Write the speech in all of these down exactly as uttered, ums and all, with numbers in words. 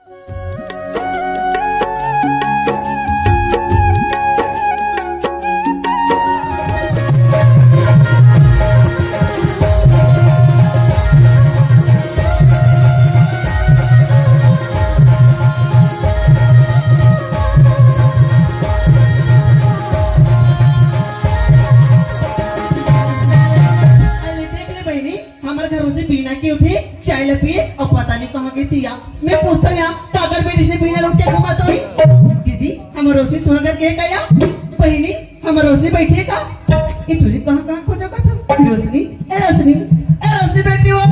अरे देख ले बहिनी, हमर घर रोशनी बिना के उठे, चाय ल पिए अउ पता नहीं कहाँ गे तिया। मैं पूछथंव या, काकर बेटी से बिना रोटी के घूमत होही? दीदी, हमर रोशनी तुंहर घर गे हे का या? बहिनी, हमर रोशनी बइठे हे का? ए टूरी कहाँ कहाँ खोजत हस? रोशनी, ए रोशनी, ए रोशनी बेटी हो। का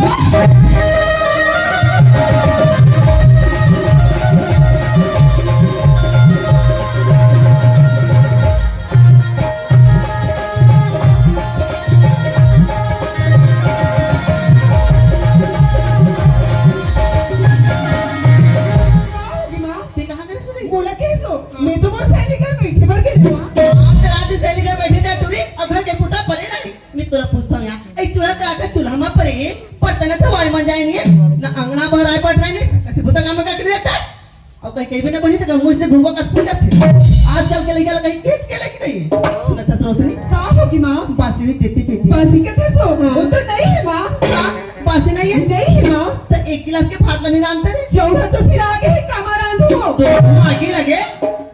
होगे माँ? ते कहाँ करे सुने? मोला कहे सो? हाँ। मैं तो मोर सहेली घर बइठे बर गे रहेंव माँ। हाँ, ते रात दिन सहेली घर बइठे जा टूरी, अउ घर के बूता परे रहे। मैं तोला पूछथंव या, ए चूल्हा ते आके चूल्हा म परे हे, बर्तन तो वाई म जाए नहीं हे, ना अंगना बहराए पड़ रहे नहीं, अइसे बूता काम का करे रहता है? अउ कहीं, कहीं भी ना बनी तो मुझसे घूंघा कस फूल जाथे। आजकल के लइका ल कहीं केच के लेके नहीं हे। सुनत हस रोशनी? का होगे माँ? बासी हुई देती पीती। बासी कथस ओ? हाँ। ओ तो नहीं हे माँ। का? बासी नहीं हे? नहीं हे माँ। त एक गिलास के भात नहीं रांधते रे? चाउर तो सिरा गे हे, कामा रांधहूँ। तो मागी लगे,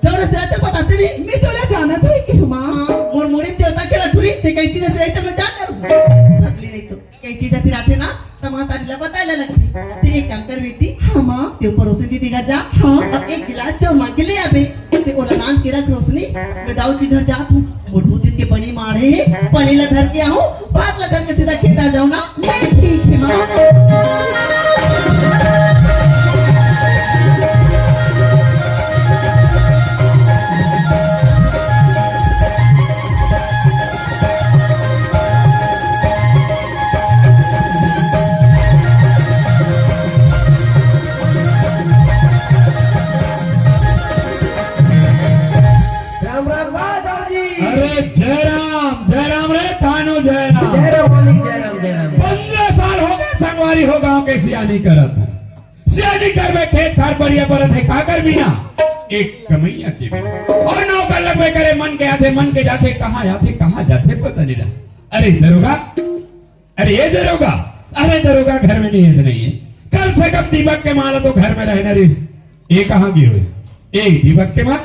चाउर सिराते बताते नहीं। मैं तोला जानत हों कि माँ। हाँ, मोर मुड़ी में देवता खेला टूरी, ते कहीं चीज सिराई त मैं जान करूँ। भगली नहीं तो। कहीं चीज सिराथे ना, त महतारी ला बताए ला लगथे। ते एक काम कर बेटी, हाँ माँ। ते पड़ोसी दीदी घर जा, हाँ। अउ एक गिलास चाउर मांग के ले आबे। ते ओला रांध के रख रोशनी, मैं दाऊ जी घर जात हूँ। मोर दू दिन के बनी माढ़े हे, बनी ला धर के आहूँ, भात ला धर के सीधा खेत आ जाहूँ ना। नहीं, ठीक हे माँ। राम राम बा दाऊ जी। अरे जय राम, जय राम रे तानो, जय राम। जय राम मालिक, जय राम, जय राम। पंद्रह साल होगे संगवारी हो गांव के सियानी करत हूँ। सियानी करबे खेत खार परिया परत हे, काकर बिना? एक कमइया के बिना। अउ नौकर लगबे करे, मन के आथे, मन के जाथे, कहाँ आथे, कहाँ जाथे, पता नहीं रहा। अरे दरोगा, अरे ये दरोगा, अरे दरोगा घर में नहीं हे, नहीं हे। कम से कम दीपक के माँ ला तो घर में रहना रहिस। ये कहाँ गे होही? ए दीपक के माँ,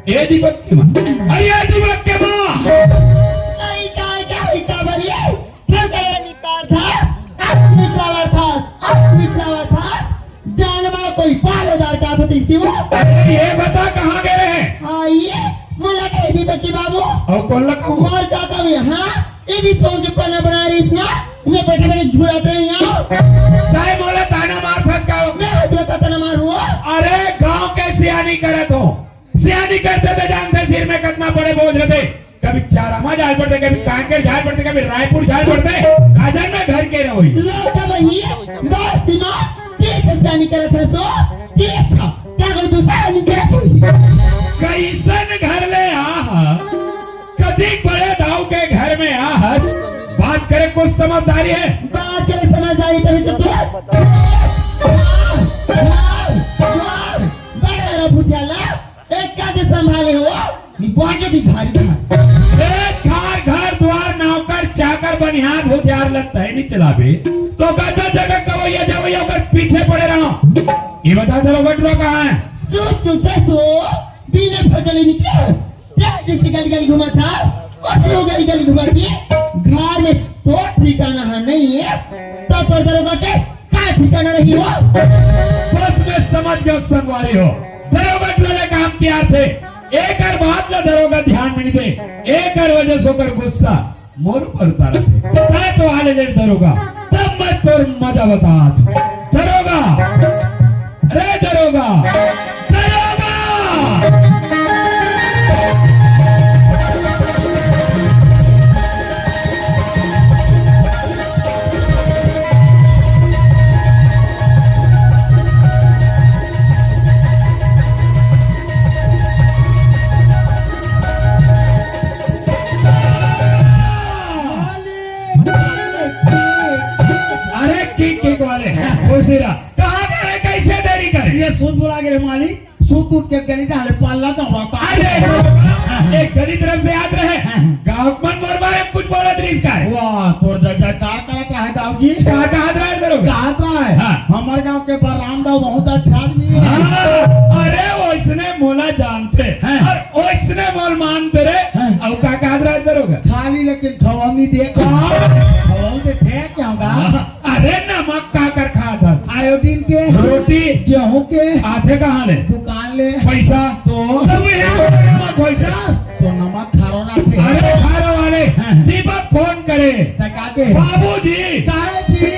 ए दीपक के माँ, अरे ये दीपक के माँ। नहीं, का, का हुई, का बरिए? क्यों करे निकार था? आज निचलावा था, आज निचलावा था। जान मारा कोई पाल उधार का था तीसरी वो। अरे ये बता कहाँ गे रहे? हाँ, ये मोला कहे दीपक के बाबू। अउ कोन ला कहूँ? मोर काका भी, हाँ, इदी सोम के पन्ना बना रहिस ना, मैं बैठे बैठे झुरत रहे हूँ। तैं मोला ताना मारथस का? मैं हदला का ताना मारूँ। अरे गांव के सियानी करत हूँ, सियानी करथे त जानथे सिर में कतना बड़े बोझ रहिथे। कभी चारामा जाए पड़थे, कभी कांकेर जाए पड़थे, कभी रायपुर जाए पड़थे। का जाने घर के रहोही। लोग का वही बस दिमाग तेज से सियानी करत हे सो तेज छ। का करूँ दूसरा नहीं करत होही। कइसन घर ले आहा, कतिक बड़े दाऊ के घर में आहस, बात करे कुछ समझदारी हे? बात करे समझदारी तभी तो तू बड़ा भुतिया ला एक क्या के संभाले हो? नी बाजे दी भारी भारी। ए, घर, घर द्वार, नौकर, चाकर, बनिहार, भुतियार लगता है, नहीं चलाबे। तो कहता जगह कवैया जवैया ओकर पीछे पड़े रहो। ये बता दरोगा टुरा कहाँ है? सो टूटे सो, बिना फजले निकले। तें जइसे गली गली घूमत हस, ओइसने गली गली घूमत हे। घर में तोर ठिकाना हे नहीं हे, त तोर दरोगा के का ठिकाना रही हो? बस मैं समझ गेंव संगवारी हो, दरोगा टुरा ले काम तियारथे। एकर बात ला दरोगा ध्यान में नहीं दे, एकर वजह से ओकर गुस्सा मोर ऊपर उतारत हे। तैं तो आ ले ले दरोगा, तब मैं तोर मजा बतात हूँ। दरोगा, अरे दरोगा, दरोगा! अरे किक, किक वाले, खुशी रहा। कहाँ करे, कैसे देरी करे? ये सुन बोला गे रे मालिक, सुत उठ के गली डाले, पल्ला चौड़ा का। अरे, एक गली तरफ से याद रहे, गाँव मन मोर बारे में कुछ बोलत रहिस का रे? वाह, तोर जय जयकार करत रहे दाऊ जी। का कहत रहे दरोगा? कहत रहे, हाँ। हमर गाँव के बलराम दाऊ बहुत अच्छा आदमी है। हाँ, अरे, ओइसने मोला जानथे, हाँ। अउ ओइसने मोल मानथे रे। हाँ। अउ का कहत रहे दरोगा? खाली लेकिन खवनी दे। का? खवनी दे थे क्या होगा? हाँ। अरे नमक काकर खात हस? आयोडीन के। रोटी। गेहूं के। आथे कहाँ ले? दुकान ले। पैसा? तो? तो भी एक रुपया नमक होई का? तो नमक खारो ना थे। अरे खारो वाले। हाँ। दीपक फोन करे। त का के? बाबूजी। काहे जी?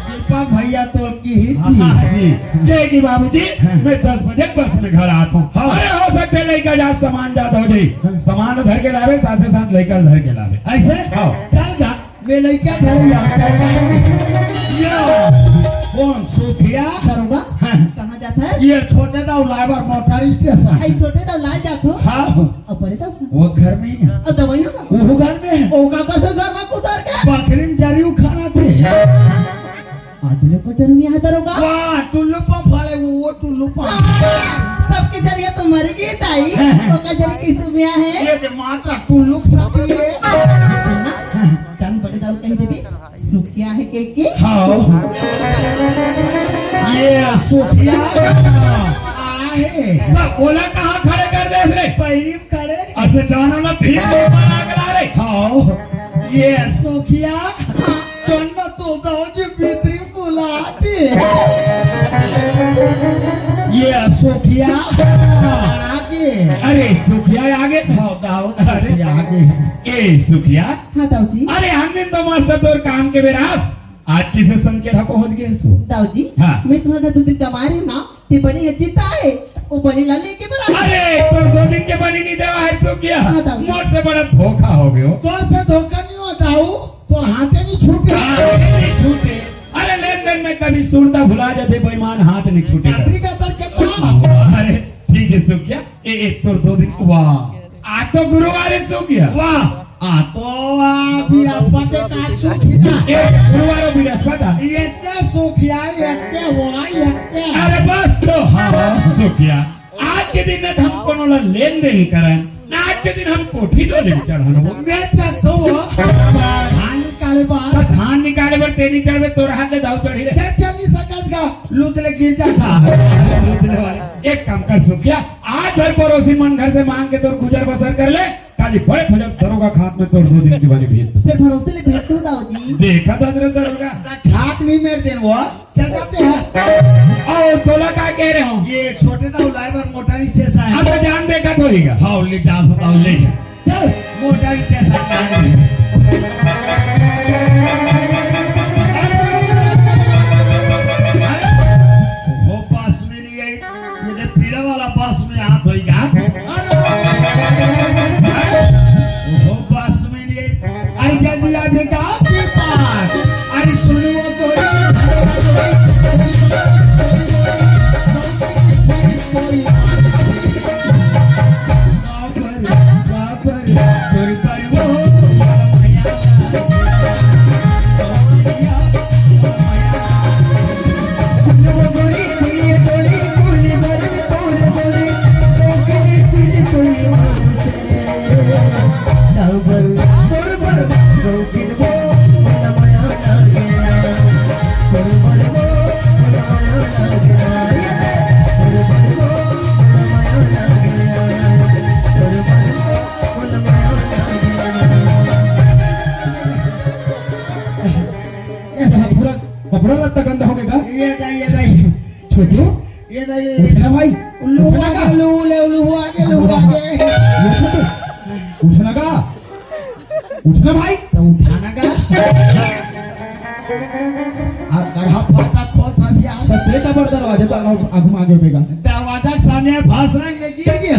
दीपक भैया तो की ही थी। हाँ जी। कहे कि बाबूजी, हाँ। मैं दस बजे बस में घर आत हूँ। हाँ। अरे हो सकथे लइका जात सामान जात हो जाई। हाँ। सामान धर के लावे, साथे साथ लइका धर के लावे। ऐसे? हाँ। चल जा। मैं लइका धरे जात हूँ। यो, कौन सुखिया? दरोगा, हाँ। कहाँ जात हस? ये छोटे दाऊ लाए बर मोटर स्टेशन। आई छोटे दाऊ लाए जात हो? हाँ। अब बड़े दाऊ? वो घर में ही है। अब दवाई ना? वो घर में है। ओ का करथे घर में कुतर के? बकरी में जरी खाना थे। आज ले को जरूर यहाँ दरोगा? वाह, टुल्लू पंप वाले, वो, वो टुल्लू पंप। आ, सबके जरिया तो मर गई दाई। ओका जरिया किस में है? ये जे मात्रा टुल्लू के साथ ही है। सुन ना, जान बड़े दाऊ कही देबे। सुखिया है के के? हाँ। ये सुखिया आहे। सब बोला कहाँ खड़े कर दे रे? पैरी में खड़े। अब तो जाना ना भीड़ में बना के ला रे। हाँ। ये सुखिया। चन्ना तो दाऊ जी भीतरी बुलाते। ये सुखिया। आगे। अरे सुखिया आगे। हाँ, दाऊ जी अरे। आगे। ए सुखिया। हाँ दाऊ जी। अरे हम दिन तो मस्त तोर काम के बेरास। आज किसे संकेत पहुंच गए सो? दाऊ जी, हाँ। मैं तुम्हारा दो दिन कमा रही हूँ ना, ते बनी है जीता है, वो बनी ला लेके बड़ा। अरे, तोर दो दिन के बनी नहीं देवा है सो क्या? हाँ, दाऊ जी। मोर से बड़ा धोखा हो गयो। तोर से धोखा नहीं होता हूँ, तोर हाथे नहीं छूटे। हाथे नहीं छूटे। अरे, लेन देन में कभी सुरता भुला जाते, बेईमान हाथ नहीं छूटे। कतरी का तर के तो। अरे, ठीक है सो क्या? ए, ए, तोर दो दिन, वाह। आज तो गुरुवार है, सुखिया। वाह। आ तो, आ, बृहस्पति का सुखिया। ए, गुरुवार बृहस्पति। एते सुखिया, एते वाह, एते। अरे बस तो, हाँ, सुखिया। आज के दिन में हम कोनो ला लेन देन करन, ना आज के दिन हम कोठी डोली में चढ़न हो। मैं चाहता हूँ, धान निकाले बार। तो धान निकाले बर तेनी चढ़बे, तोर हाथ ले दाऊ चढ़ी रे। देख चल नहीं सकत का, लूट ले गिर जाता। लूट ले वाले। एक काम कर सुखिया, आज भर पड़ोसी मन घर से मांग के तोर गुजर बसर कर ले, काली बड़े फजर दरोगा खात में तोर दो दिन की बनी भेज दो। फिर भरोसे ले भेज दो दाऊ जी। देखा था तेरे दरोगा। ना खात नहीं मेरे दिन वो, क्या करते हैं? और तोला का कह रहे हो? ये छोटे दाऊ लाए बर मोटर स्टेशन है। अब तो जान देखा तो ही का। हाँ, ले जा, बताओ, ले जा। चल, मोटर स्टेशन जाने। अरे, वो बस में नहीं आई। ये दे पीला वाला बस में हाथ होई का? वो बस में नहीं। अरे जल्दी आ बेटा, कृपा। अरे सुनो तो। ये तो पूरा कपड़ा लत्ता गंदा हो गया। ये नहीं, ये नहीं। छोटू, ये नहीं। उठना भाई। उल्लू उठना आगे, का? उल्लू, उल्लू, उल्लू आगे, उल्लू आगे। ये छोटू, उठना का? उठना भाई। तो उठाना का? आ, गढ़ा फाटा खोल फंसिया। तो ते का बर दरवाजे पर आगू, आगू मांगे बेगा। दरवाजा के सामने फंस रहा है, ये गिर गया।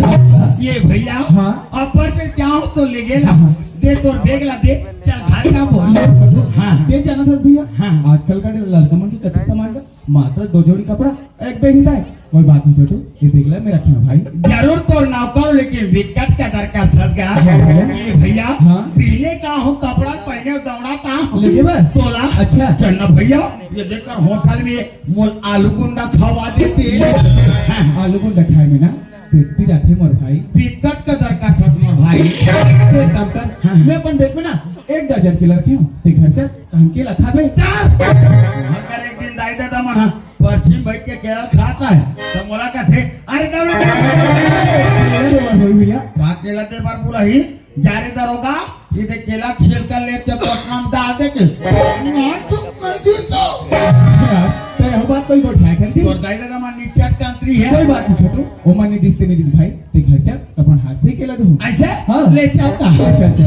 ये भैया, हाँ। ऊपर से क्या हो तो ले गेला। हाँ। दे तोर बैग ला दे, चल घर का बोल। हाँ। ये जाना था भैया, हाँ। आजकल का लड़का मन के कति सामान का मात्र दो जोड़ी कपड़ा, एक बैग ही था। कोई बात नहीं छोटू, ये बैग ला मैं रखूंगा भाई। जरूर तोर नौकर, लेकिन विकट का दरकार फंस गया। हाँ भैया। ये भैया, हाँ। पीले का हो, कपड़ा पहने दौड़त हूँ। लेके बा? तोला? अच्छा। चन्ना भैया, ये देखकर होटल में मोर आलू गुंडा खवा देते। आलू गुंडा खाए में ना पेट पी जाथे मोर भाई। बिकट का दरकार था तुम्हार भाई। एक काम कर, हाँ। मैं अपन बैग में ना एक दर्जन केला रखे हूँ, ते घर चल, हम केला खाबे। चल। वहाँ कर एक दिन दाई ददा मन हा परछी में बैठ के केला खाता है, तो मोला कहते, "अरे दौड़ा, दौड़ा, दौड़ा, दौड़ा।" अरे वाह भाई भैया। का केला दे बर बोला ही? जा रे दरोगा, ये देख केला छील कर ले के पटना में डाल दे के। ना चुप नहीं दी तो। यार, तो यह बात कोई को उठाया कर दी। तोर दाई ददा मन निचट कंत्री है। कोई बात नहीं छोटू, वो मन नहीं दिखते नहीं दिन भाई, ते घर चल, अपन हाथ से केला दूँ। ऐसे? हाँ। ले चलता। अच्छा, अच्छा।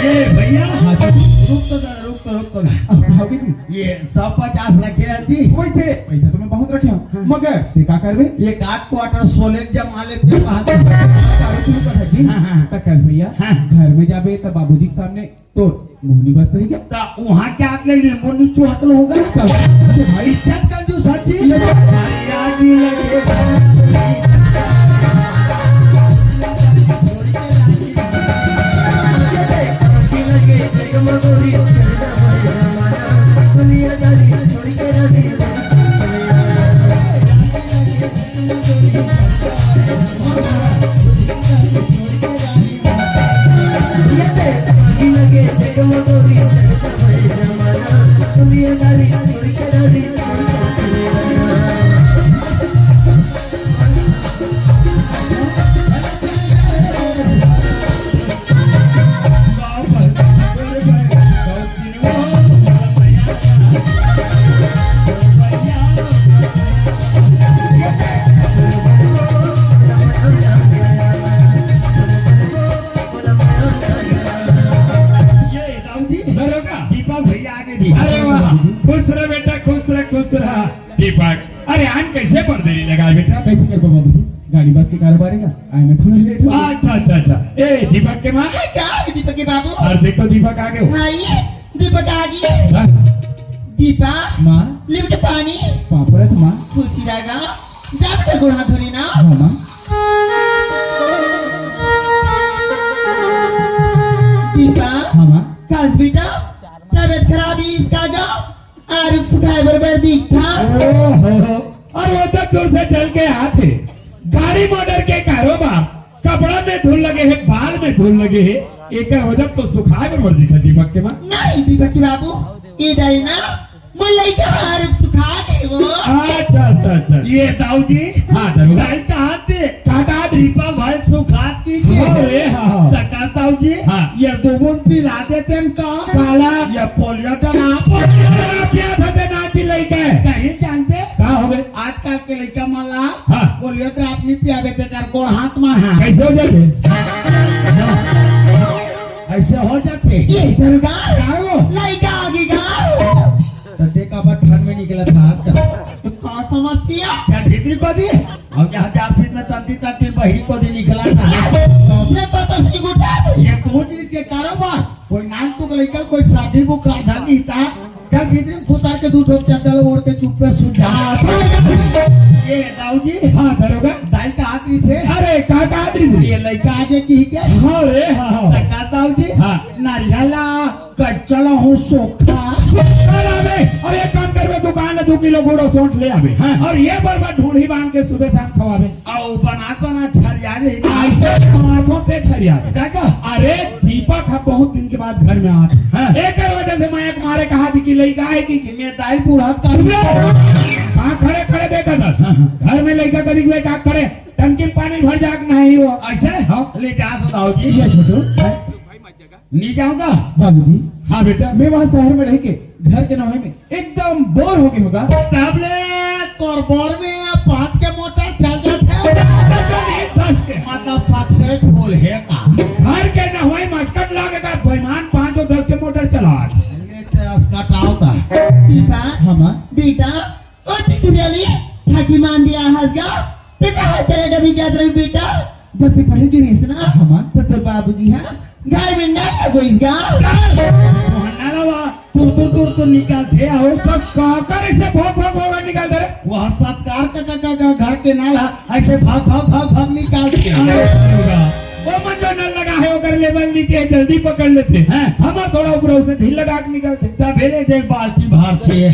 ए भैया, हाँ, सर। रुक तो जरा, रुक तो, रुक तो। अब भाभी जी, ये सौ पचास रखे हैं जी। वही थे, पैसा तो मैं बहुत रखे हूँ, हाँ। मगर ते का करबे? ये काट क्वार्टर सोने के जमा लेते हैं, कहा तो। सारे शुरू कर दे जी। हाँ, हाँ। तो कर भैया, हाँ। घर में जाबे तो बाबूजी के सामने तो मोहनी बस रही क्या? तो वहाँ क्या ले नींबू नीचू हक लो होगा? तो भाई, इज्जत कंजूस हर जी। ये तो हरियाली लगे। ये दाऊ जी, दरोगा। दीपक भैया आगे जी। अरे वाह, खुश रह बेटा, खुश रह, खुश रह। दीपक, अरे आन कैसे पर देरी लगा बेटा? कैसे कर बाबूजी? गाड़ी बस के कारोबार है ना, आए में थोड़ा लेट हो गया। अच्छा, अच्छा, अच्छा। ए, दीपक के माँ। हाँ, क्या हो गया दीपक के बाबू? और देख तो दीपक आ गए हो। हाँ, ये दीपक आ गई। हाँ। दीपा। माँ। लिफ्ट पानी। पापड़ माँ। खुशी रहेगा। जा बेटा, गोड़ हाथ धो लेना। हाँ, माँ। दीपा। हाँ, माँ। कास बेटा, तबीयत खराब है इसका जो आरुख सुखाए बरोबर दिखता। ओहो, और वो तो दूर से जल के आथे। गाड़ी मोटर के कारोबार, कपड़ा में धूल लगे है, बाल में धूल लगे है, एकर वजह तो सुखाए बरोबर दिखा दीपक के माँ। नहीं दीपक के बाबू, इधर ना, मोर लइका आरुख सुखा दे वो। अच्छा, अच्छा, अच्छा। ये दाऊ जी। हाँ, दरोगा। भाई कहाँ थे? का, का दीपा भाई सुखात की के? हाँ रे, हाँ, हाँ। तो का दाऊ जी? हाँ। ये दो बूंद पिला देते हैं का? काला? ये पोलियो ड्राप। पोलियो ड्राप पिया था ते नाची लइका है। कहीं जानते? का हो गए? आजकल के लइका मन ला हाँ। पोलियो ड्राप नहीं पियावे ते कर गोड़ हाथ मार हाँ। कैसे हो जाते? ऐसे हो जाते। ये दरोगा। का हो? लइका आगे का। तो देखा बा ठंड में निकला था आज का। तो का समझती है? अच्छा, भीतरी को दी। और यहाँ जाफित में तंती तंती बहिरी को दी निकला था। मैं पता नहीं उठा दे। ये कुछ नहीं के कारोबार। कोई नान तो लइका कोई शादी को करधा नहीं था। चल भीतरी में खुतार के दू ठो चद्दर ओढ़ के चुप्पे सो जा। ये दाऊ जी। हाँ, दरोगा। दाई का आदमी से। अरे, का, का आदमी से? ये लइका आगे की के। हाँ रे, हाँ, हाँ। तो का दाऊ जी? हाँ। नारियाला कच्चल हूँ सोखा। सोखा लावे। और एक काम करबे, दुकान ले दू किलो गुड़ और सौंठ ले आवे। हाँ। और ये बरबट ढूंढी बांध के सुबह शाम खवावे। आओ, बना, बना, छरिया ले। ऐसे पासों से छरिया ले। देखा? अरे, दीपक ह बहुत दिन के बाद घर में आत। हाँ। एकर वजह से मैं एक मारे कहा थी कि लइका है कि, कि मैं दाई बूढ़ा का। सुन ले। कहाँ खड़े खड़े देखा था? हाँ, हाँ। घर में लइका कभी कोई का करे, टंकी में पानी भर जाके नहीं वो। ऐसे? हाँ। ले जा तो दाऊ जी। ये छोटू। हाँ। नहीं जाऊंगा। बाबूजी। हाँ बेटा। मैं वहाँ शहर में रह के घर के नौहे में एकदम बोर हो गए होगा। तब ले तोर बोर में पाँच के मोटर चल जाते हैं। दस के। मतलब सक्सेसफुल है का? घर के नौहे मस्कट लागे का बेईमान पाँच और दस के मोटर चला। ये तो अस्कट आओ था। दीपा। हाँ माँ। बेटा, ओ तितुरियाली, थाकी मान दिया हंस गा। ते कहा तेरे डबी जात रही बेटा? जब ते पढ़े गिरिस ना, हाँ, माँ। तो तोर बाबूजी, हाँ, गाय में ना लगोइस गा। मोहन ना लावा, तू, तू, तू, तू निकाल दे, आओ। तो काकर इसे भोग, भोग, भोग निकाल दे रे। वह सत्कार का, का, का, का घर के नाला, ऐसे भाग, भाग, भाग, भाग निकाल दे। अरे, होगा। वो मन जो नल लगा है, ओकर लेवल नीचे है, जल्दी पकड़ लेथे। हाँ। हमर थोड़ा ऊपर से ढील लगा के निकलथे। तभे ले देख बाल्टी भरथे।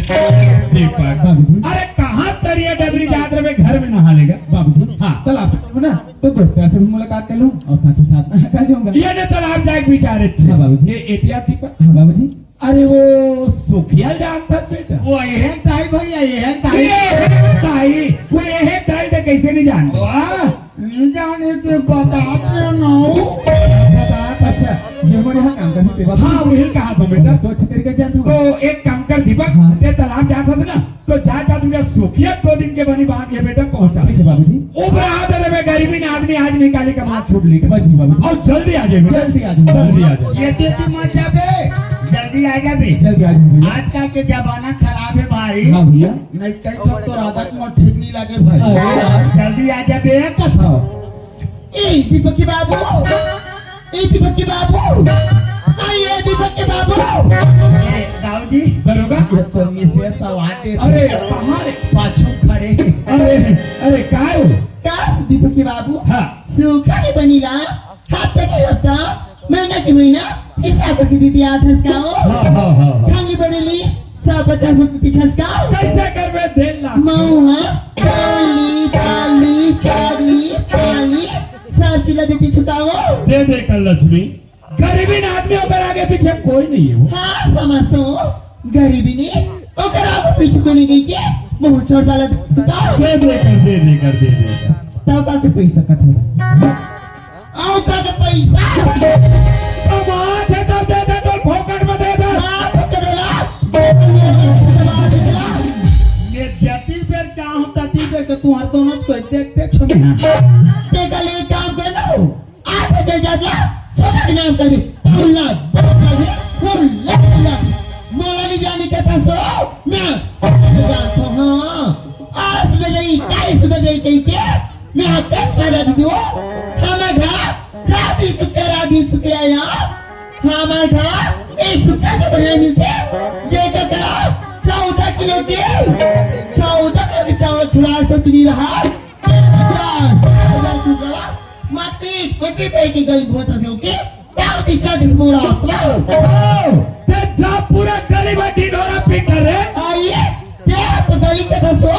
दीपक। बाबूजी। अरे कहाँ तरिया डबरी जात रहे, घर में नहा लेगा। बाबूजी। हाँ। तालाब से ना, तो दोस्त यार से भी मुलाकात कर लूँ और साथों साथ नहा कर जाऊंगा। ये ने तालाब जाए के विचार है। हाँ बाबूजी। ये एहतियात दीपक। हाँ बाबूजी। अरे वो सुखिया जानत हस बेटा? वो एहन ताई भैया, एहन ताई। एहन ताई, वो एहन ताई तो कैसे नहीं जानत? वाह, नहीं जाने के बतात रहे ना हो। बतात, अच्छा, जे मोर यहाँ काम करही तेला। हाँ, वही कहा था बेटा। तो अच्छे तरीके से जानता हूँ। तो एक काम कर दीपक, हाँ। ते तालाब जात हस ना, तो जा, जा, तुझे सुखिया दो दिन के बनी बांध के बेटा पहुंचा। ठीक है बाबूजी। उबरा आ जाबे, गरीबी ने आदमी आज निकाली का बात छूट ली। बस जी बाबूजी। और जल्दी आ जाबे। जल्दी आ जाबे। जल्दी आ जाबे। ये तेती मत जाबे, जल्दी आ जाबे। जल्दी आ जाबे। आजकल के जमाना खराब है भाई। हाँ भैया। नहीं कहीं तो तोर आदत में ठीक नहीं लगे भाई। अरे यार। जल्दी आ जाबे कथा। ए दीपक के बाबू, ए दीपक के बाबू, आ ये दीपक के बाबू। ए, दाऊ जी। दरोगा। ये तो मिसेस आवाज दे। अरे, कहाँ रे? पाछू खड़े। अरे, अरे, काय हो? का दीपक के बाबू? हाँ। सूखा के बनीला, हफ्ता के हफ्ता, महीना के महीना, हिसाब करके दीदी आत हस का हो? हाँ, हाँ, हाँ, हाँ। खाली बड़ेली, सौ पचास रुपये छसका। कैसे करबे? डेढ़ लाख। मऊ, हाँ? दाली, दाली, चावली, पानी, सब चीज ला देती छुटाओ। दे दे कर लक्ष्मी, गरीबी ना आदमी ओकर आगे पीछे कोई नहीं है वो। हाँ, समझता हूँ, गरीबी नहीं, ओकर आगे पीछे कोई नहीं गई के, मुंह छोड़ डाला छुटाओ। दे दे कर, दे दे कर, दे दे कर। तब आके पैसा कथस। आओ का के पैसा? कमात है तब दे दे, तो फोकट में दे दे। हाँ, फोकट वाला। ये जति बेर क्या होता, ती बेर के तुम्हार दोनों को देखते छुमे। ते कल एक काम कर लो, आज से जा जा, सुधा के नाम कर दे। हुल्ला, हुल्ला, हुल्ला। मोला नहीं जाने का था सो, मैं सब जानता हूँ, हाँ। आज से जा जा, इकाई सुधर जाई कही के, मैं आपके फायदा दे दूँ। हमारे घर रात ही सुखे, रात ही सुखे आया। हमारे घर एक सुखे से बढ़िया मिलते। जे का करा, चौदह किलो के, चौदह किलो के चावल छुड़ा सकती नहीं रहा। मारपीट, मारपीट है कि गली बहुत रहे हो कि? क्या होती साजिश बोला आप? आओ, ते जा पूरा गली में ढिंढोरा पीट रे। आइए, ते तो गली के दसो,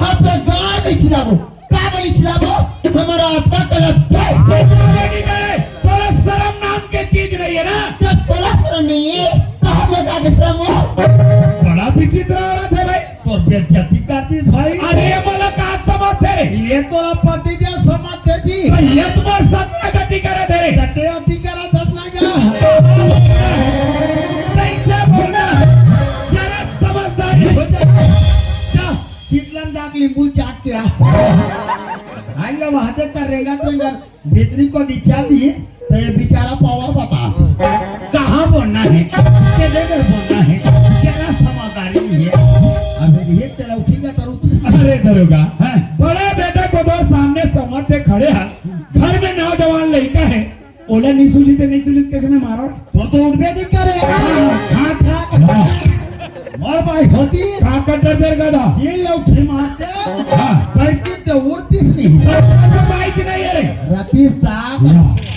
हम तो गांव में छिलाबो। का बोली छिलाबो? हमारा आत्मा कलप दे। चुप रहो, नहीं करे। तोला शर्म नाम के चीज नहीं है ना? जब तोला शर्म नहीं है, तो हम लोग आगे शर्म हो? बड़ा विचित्र औरत है भाई। तोर बेइज्जती कर दी भाई। अरे, ये मोला का समझ थे रे? ये तोला पति देव समझ थे जी। तो ये तुम्हार सतना गति करे थे रे। गति गति करे दस ना जा। सही से बोलना। जरा समझदारी हो जा। जा, शीतलन जाके नींबू चाट के आ। आई अब हाथे कर रेंगत रेंगत भीतरी को दिखा दी, तो ये बेचारा पावर बता। कहाँ बोलना है? के जगह बोलना है? जरा समझदारी नहीं है। अबे ये तेरा उठेगा तो उठिस। अरे दरोगा, हाँ। बड़े बेटा को तो सामने समझ के खड़े हैं। घर में नौजवान लड़का है, ओला नहीं सूझी ते नहीं सूझी, कैसे मैं मारा? तोर तो उठबे नहीं करे। हाँ, हाँ, हाँ। मोर भाई होती। का कट्टर दर गधा? ये लौठी मारते। हाँ। पैसे तो उड़तीस नहीं। तो भाई की नहीं है रे। रतीस दा।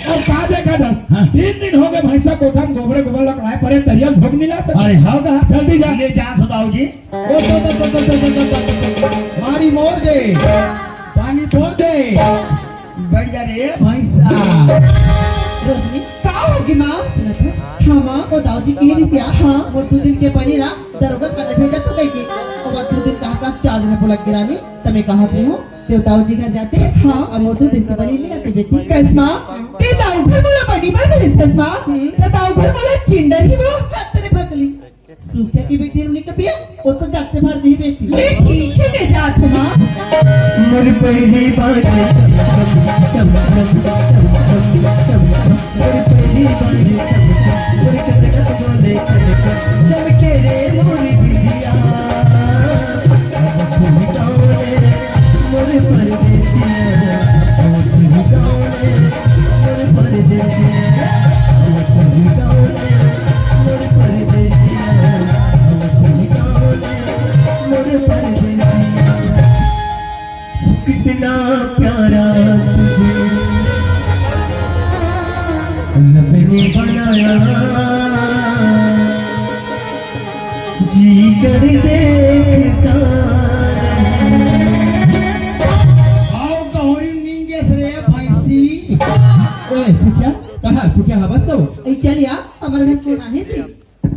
और का देखा था? हाँ। तीन दिन हो गए भैंसा कोठा में गोबरे गोबर लकड़ाए पड़े, तरिया भोग नहीं ला सकते। अरे होगा। जल्दी जा। ले जा सदाऊ जी। ओ, तो, तो, मारी मोर दे। पानी छोड़ दे। बढ़िया रे भैंसा। रोशनी, का होगे माँ? सुनत हस? हाँ माँ। ओ दाऊ जी कहे रिहिस यार, हाँ। मोर दू दिन के बनी ला, दरोगा करा भेजा तो कहिके। ओ बात दू दिन कहा का, चार दिन बोला गिरानी, त मैं कहा थे हूँ, ते दाऊ जी घर जाते, हाँ, अब मोर दू दिन के बनी ले आते बेटी। कस माँ, ते दाऊ घर मोला बनी बर भेजतस माँ, हम्म। त दाऊ घर मोला चिंडर ही वो, हत रे भकली। सूखे की बेटी हमने कभी, वो तो जाते भर दी बेटी। ले ठीक है, मैं जात हूँ माँ। मोर पहली बार चम चम चम चम चम चम चम चम। मोर पहली बार चम चम, मोर कनक बोले कनक, चमके रे मोर बिंदिया। अब तू गाँव रे मोर परदेसिया, अब तू गाँव रे मोर परदेसिया, अब तू गाँव रे मोर परदेसिया, अब तू गाँव रे मोर परदेसिया। कितना प्यारा तुझे। कर देखता। आओ गौरी निंगेश रे भैंसी। ए, सुखिया, कहाँ? सुखिया, हवस का हो? ए, चल या, हमर घर कोन आहे से?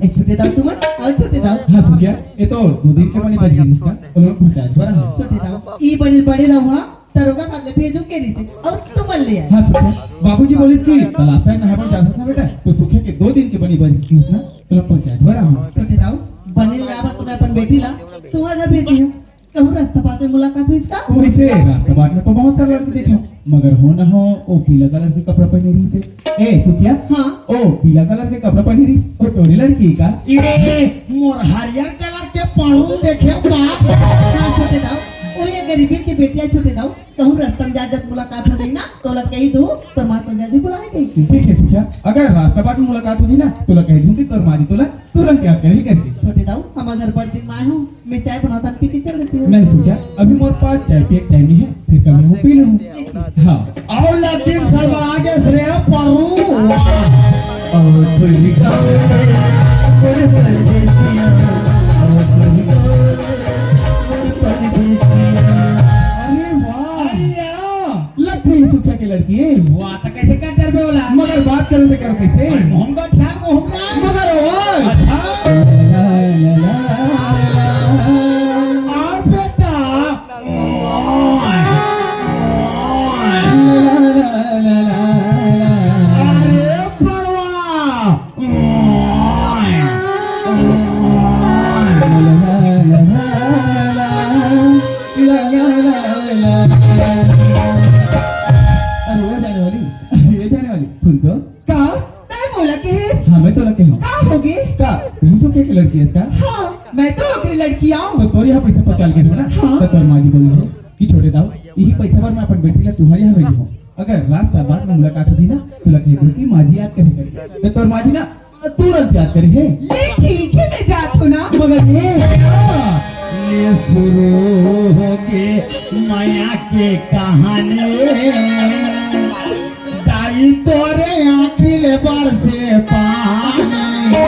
ए, छोटे दाऊ तुमन, आओ छोटे दाऊ। हाँ, सुखिया, ये तो दो दिन के बनी बन गई इसका। तो लोग पहुँचा दो, बड़ा हो। छोटे दाऊ, ई बनी बड़े दाऊ, हाँ, दरोगा कागज भेजो के रिसे, और तुमन ले आए। हाँ, सुखिया, बाबूजी बोले कि तलाश है ना, हमें इजाजत ना बेटा, तो सुखिया के दो दिन के बनी बन गई इसका। तो लोग पहुँचा दो, बड़ा हो। छोटे दाऊ, बनी ले आवा, तुम्हें अपन बेटी ला, तुम्हारा घर भेजी हूँ। कहूँ रास्ता बाट में मुलाकात होइस का? वैसे रास्ता बाट में तो बहुत सारे लड़के देखे हूँ, मगर हो ना हो, वो पीला कलर के कपड़ा पहने रही से। ए, सुखिया? हाँ? ओ पीला कलर के कपड़ा पहने रही, वो तोरी लड़की का? ए, मोर हरियर कलर के पढ़ू देखे का? हाँ, छोटे दाऊ, वो ये गरीबी के बेटिया छोटे दाऊ, कहूँ रास्ता में जात जात मुलाकात हो गई ना, तोला कही दू, तोर माँ तो जल्दी बुलाए गई की। ठीक है सुखिया, अगर रास्ता बाट में मुलाकात हो गई ना, तोला कही दू कि तोर माँ जी तोला तुरंत याद करही करके। छोटे दाऊ, हमार घर बड़ दिन में आए हो, मैं चाय बनाता पी के चल देती हूँ। नहीं सुखिया, अभी मोर पास चाय पिए के टाइम नहीं है, फिर कभी वो पी लूँ। हाँ। और लड्डी में सरबरा के श्रेय परू। और तुझी का, और परदेसिया, और तुझी का, और परदेसिया। अरे वाह। अरे यार। लग गई सुखिया के लड़की है। वाह, तो कैसे कटर पे होला? मगर बात करो तो करो कैसे? अरे, मोहम्मद खान, मोहम्मद। मगर आवाज। अच्छा। आ बेटा। अरे बड़वा। अरे वो जाने वाली, ये जाने वाली, सुन तो। का? तैं मोला कहेस? हाँ, मैं तोला कहे हूँ। का होगे? का? तीन सौ के लड़की है इसका? हाँ, मैं तो ओकरे लड़की आऊँ। तो तोर यहाँ पैसा पचाल के ना? हाँ। तो तोर माँ जी बोली हो कि छोटे दाऊ, यही पैसा पर मैं अपन बेटी ला तुम्हारे यहाँ भेजी हूँ। अगर रास्ता बाट में मुलाकात होती ना, तो लगे दो कि माँ जी याद करे करे। तो तोर माँ जी ना तुरंत याद करे है। ले ठीक है, मैं जात हूँ ना। मगर ये ले शुरू होगे मया के कहानी। दाई तोरे आँखी ले बरसे पानी।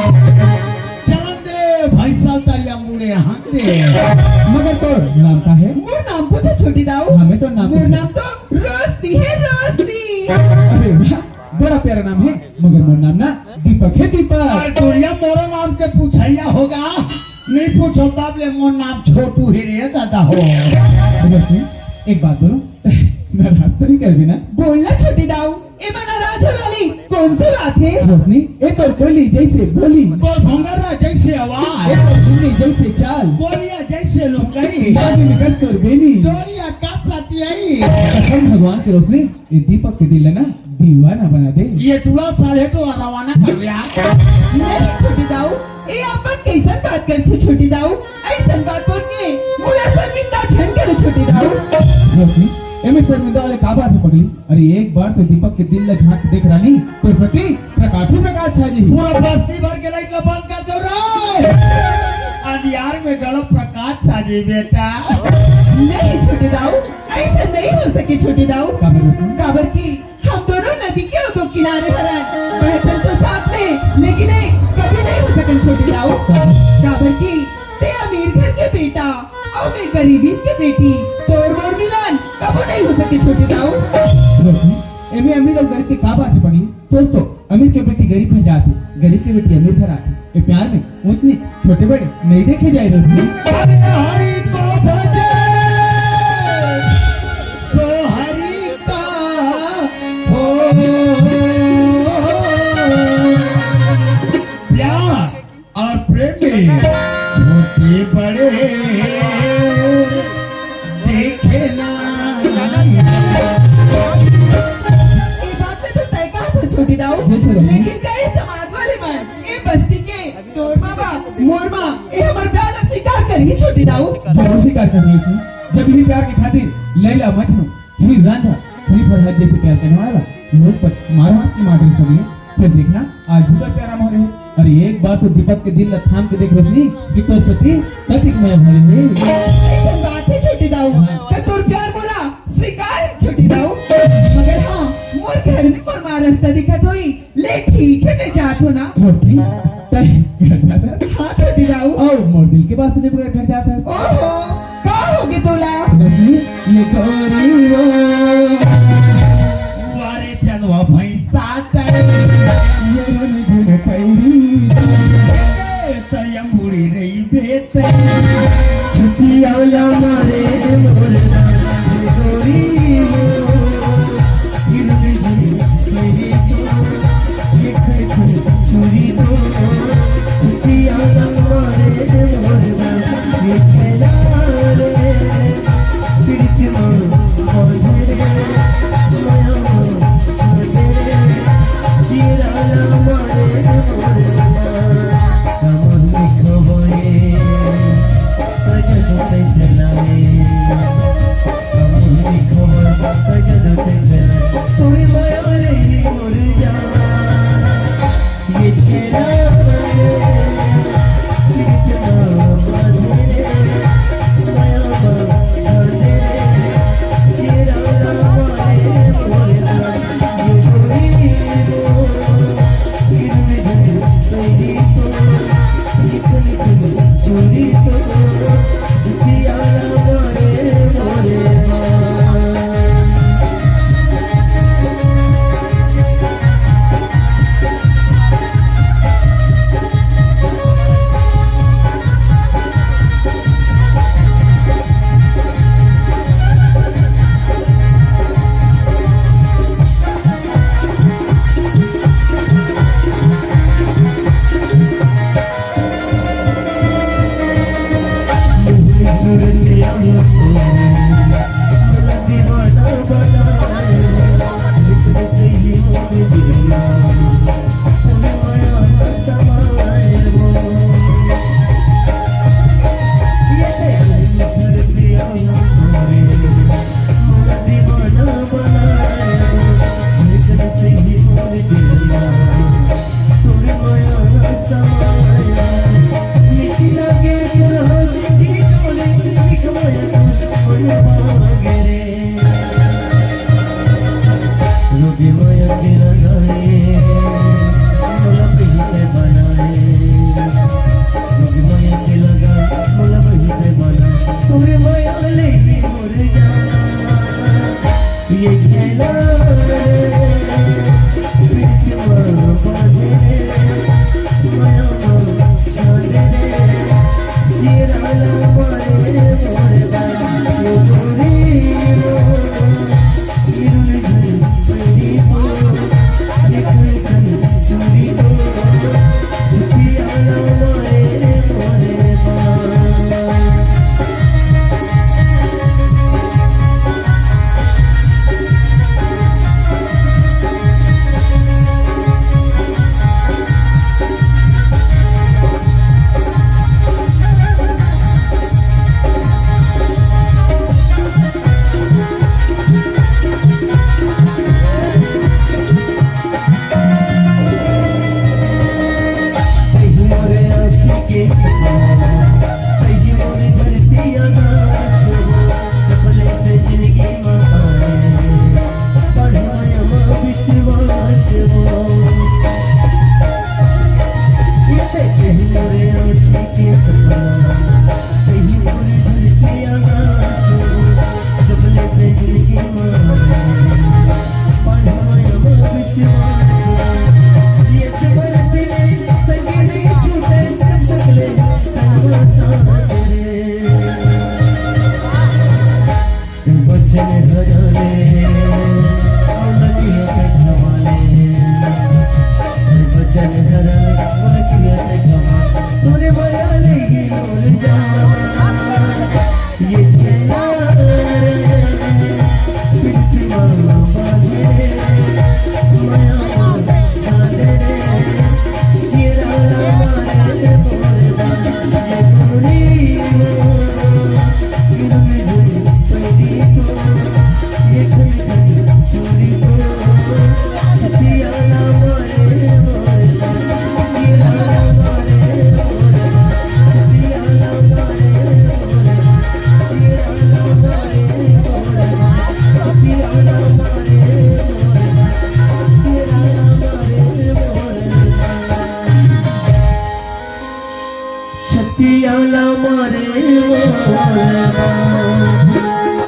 चल दे भैंसा तरिया मुड़े हाथ दे। मगर तोर नाम का है? मोर नाम पूछे छोटी दाऊ। हाँ, मैं तो नाम मोर पूछे। नाम तो रोशनी है, रोशनी। अरे वाह, बड़ा प्यारा नाम है, मगर मोर नाम ना दीपक है, दीपक। अरे दुनिया मोरो नाम के पूछैया होगा, नहीं पूछो तब ले मोर नाम छोटू है रे दादा हो। रोशनी, एक बात बोलो, नाराज तो नहीं कर भी ना? बोलना छोटी दाऊ, ए में नाराज होए वाली कौन सी बात है? रोशनी, ए तो कोयली जैसे बोली। तो भंगरा जैसे आवाज। ए तो धुनी जैसे चाल। बोलिया जैसे लुकई। बाजी में कस तोर बेनी। चोरिया का सटियाई। कसम भगवान के रोशनी, ये दीपक के दिल है ना, दीवाना बना दे। ये टूला साले तो रवाना कर यार। नहीं छोटी दाऊ, ए अपन कैसन बात करथे छोटी दाऊ? ऐसन बात बोल के मोला शर्मिंदा झन करो छोटी दाऊ। रोशनी, एमे शर्मिंदा वाले का बात है पगली? अरे एक बार तो दीपक के दिल ला झांक के देख रानी, तो प्रति प्रकाश ही प्रकाश छा जाही। पूरा बस्ती भर के लाइट ला बंद कर दो रे। अंधियार में गलो प्रकाश छा जाही बेटा। नहीं छोटे दाऊ, ऐसा नहीं हो सके छोटे दाऊ। काबर रोशनी? काबर की हम दोनों नदी के दो किनारे हरन, बैठन तो साथ में, लेकिन ये कभी नहीं हो सकन छोटे दाऊ। काबर की ते अमीर घर के बेटा और मैं गरीबी के बेटी, तोर मोर मिलन कबो नहीं हो सके छोटे दाऊ। रोशनी, एमे अमीर और गरीब के का बात है पगली? सोच तो, अमीर के बेटी गरीब घर जाथे, गरीब के बेटी अमीर घर आथे। ये प्यार में ऊंच नीच, छोटे बड़े नहीं देखे जाए रोशनी। हरि हरि को भजे, सो हरि का हो। प्यार और प्रेम में छोटे बड़े देखे ना। ये बात में तो तय कहा था छोटी दाऊ, जैसे रहो। लेकिन कई समाज वाले मन, ये बस्ती के तोर माँ बाप, मोर माँ, ये हमार प्यार ला स्वीकार करही छोटी दाऊ। जरूर स्वीकार करही थी, जब ये प्यार के खातिर लैला मजनू, हीर रांझा, श्री फरहाद जैसे प्यार करने वाला लोग पर मारो हाथ की मार रही सभी। फिर देखना, आज भी तो प्यारा मारे है। अरे एक बार तो दीपक के दिल ला थाम के देख रोशनी कि तोर प्रति कतिक मया भरे है। ऐसन बात है छोटी दाऊ, हाँ। तो तोर प्यार मोला स्वीकार है छोटी दाऊ। मगर हाँ, मोर घर में मोर माँ रास्ता दिखत होई। ले ठीक है, मैं जात हूँ ना। रोशनी, तय घर जाता? हाँ छोटी जाऊ। अउ मोर दिल के बात सुने बगैर घर जात हस। ओहो, का होगे तोला? ये गोरी वो। वारे चनवा भैंसा तय। ये रंगीन पैरी। तयम बुढ़ी रही बेटे। छुट्टी आला मारे मोर गोरी वो। ये रंगीन पैरी।